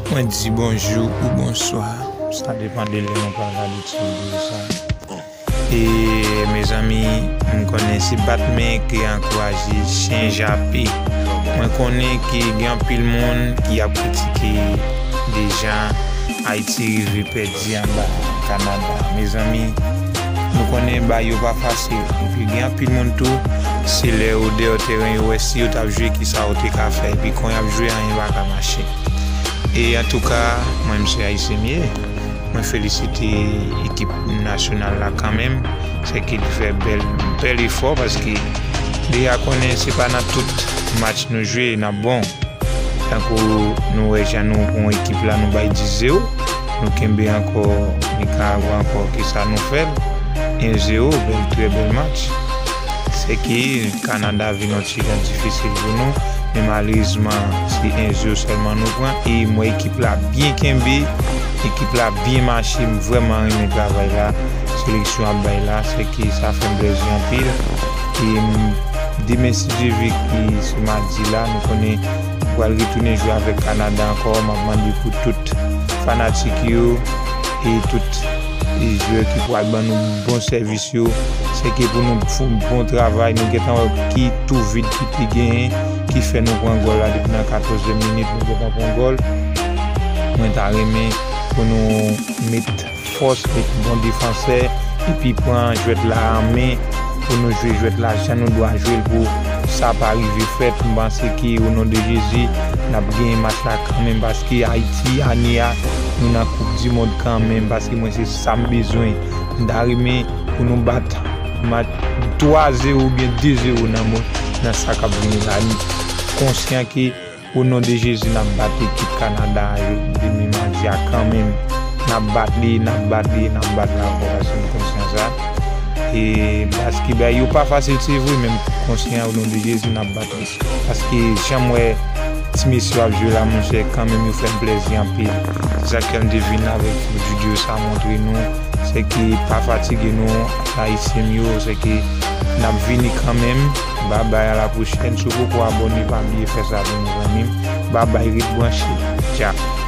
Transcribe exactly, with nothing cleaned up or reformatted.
Mwen di bonjou ou bonswa. Sa depann de lè nou pral gade ti videyo sa. E mezanmi, m konnen se bat men ki ankouraje chen jape. Mwen konnen ke gen anpil moun ki ap kritike de jan Ayiti rive pèdi anba Kanada. Mezanmi, nou konnen bagay yo pa fasil. Epi gen anpil moun tou, se lè yo deyò teren yo wè si yo t ap jwe kisa yo te ka fè. Epi kon y ap jwe, anyen pa ka mache. E antouka, mwen, m se Ayisyen m ye. Mwen felisite ekip nasyonal la kanmenm. Se ki li fè bèl, bèl efò paske deja konnen se pa nan tout match nou jwe, n ap bon. Tankou nou wè jan nou pran ekip la, nou bay dis zewo. Nou kenbe ankò Nikaragwa ankò, kisa nou fè l? En zewo, bèl, trè bèl match. Se ki Kanada vin yon ti jan difisil pou nou, men malerezman, se en zewo sèlman nou pran. E m wè ekip la byen kenbe, ekip la byen mache, m vrèman renmen travay la, seleksyon ap bay la, se ki sa fè m plezi anpil. E m, demen, si Dye vle, ki se madi la, nou konnen nou pral retounen jwe avèk Kanada ankò. M ap mande pou tout fanatik yo e tout e jwè ki pral ban nou bon sèvis yo, se ke pou nou fè yon bon travay. Nou gentan wè ki twou vid ki te genyen, ki fè nou pran gòl la depi nan katòzyèm minit, nou gentan pran gòl. Mwen ta renmen pou nou met fòs, met bon defansè, epi pran jwèt la an men, pou nou jwe jwèt la jan nou dwa jwe l, pou sa pa rive fèt. M panse ke, o non de Jezi, n ap genyen match la kanmenm, paske Ayiti, ane a, nou nan Koup di Mond kanmenm, paske mwen, se sa m bezwen. M ta renmen pou nou bat match twa zewo oubyen de zewo nan mo-, nan sa k ap vini la. M konsyan ke, o non de Jezi, n ap bat ekip Kanada a yo demen madi a kanmenm. N ap bat li, n ap bat li, n ap bat li ankò, paske m konsyan sa. E paske bagay yo pa fasil, se vre, men m konsyan, o non de Jezi, n ap bat li. Paske jan m wè ti mesye yo ap jwe la, monchè, kanmenm yo fè m plezi anpil. Se sa k fè m te vin avèk videyo sa montre nou. Se ki pa fatige nou, Ayisyen m yo, se ki n ap vini kanmenm. Babay, a la pwochèn. Si w poko abòne, pa bliye fè sa tou, mezanmi. Babay, ret branche. Tchao.